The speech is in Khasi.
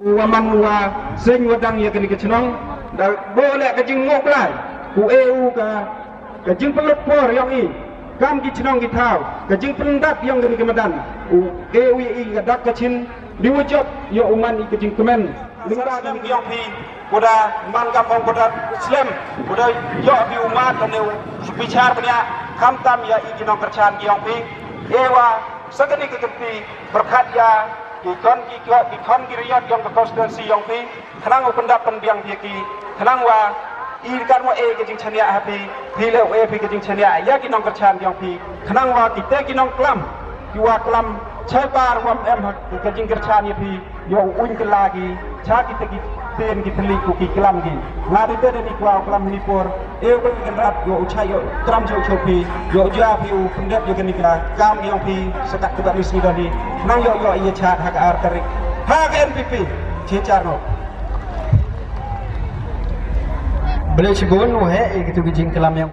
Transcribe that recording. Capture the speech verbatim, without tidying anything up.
Wa man wa seng wa dang ïa kane ka chnong da bo leh ka jingmok lai. U e u ka ka jingpynlut por ïong i kam ki chnong ki thaw, ka jingpyndat ïong kane ka madan. U e u i ka dak ka chin di wa jop ïa u man i ka jingkmen. Lingba ki ïong phi, kuda man ka phong kuda slem, kuda ïoh phi u mat kane u bichar bnia, khamtam ïa i ki nongkyrchan ki ïong phi. E wa sa kane ka kynti berkat ïa ki khon ki ki khon ki riot ïong ka constituency ïong phi. Khnang u pyndap pynbiang phi ki, khnang wa i kan wa e ka jingchania ha phi, phi le u e phi ka jingchania ïa ki nongkyrchan ïong phi. Khnang wa kite ki nongklam ki wa klam chai par wa em ha ka jingkyrchan ïa phi, ïa u uñ kylla ki cha kite ki ten ki thli ku ki klam ki. Nga dei te dei ni kwa u klam ni por e u bang kan rat ïa u chai ïa u kram ïa u chopi ïa u ja phi u pyndap ïa kani ka kam ïong phi. Sakat tu ba ni sni dani nang ïa ïa ïa chat ha ka ar tarik ha ka N P P. Che char no. Bele chibun wa he e kitu ki jingklam ïong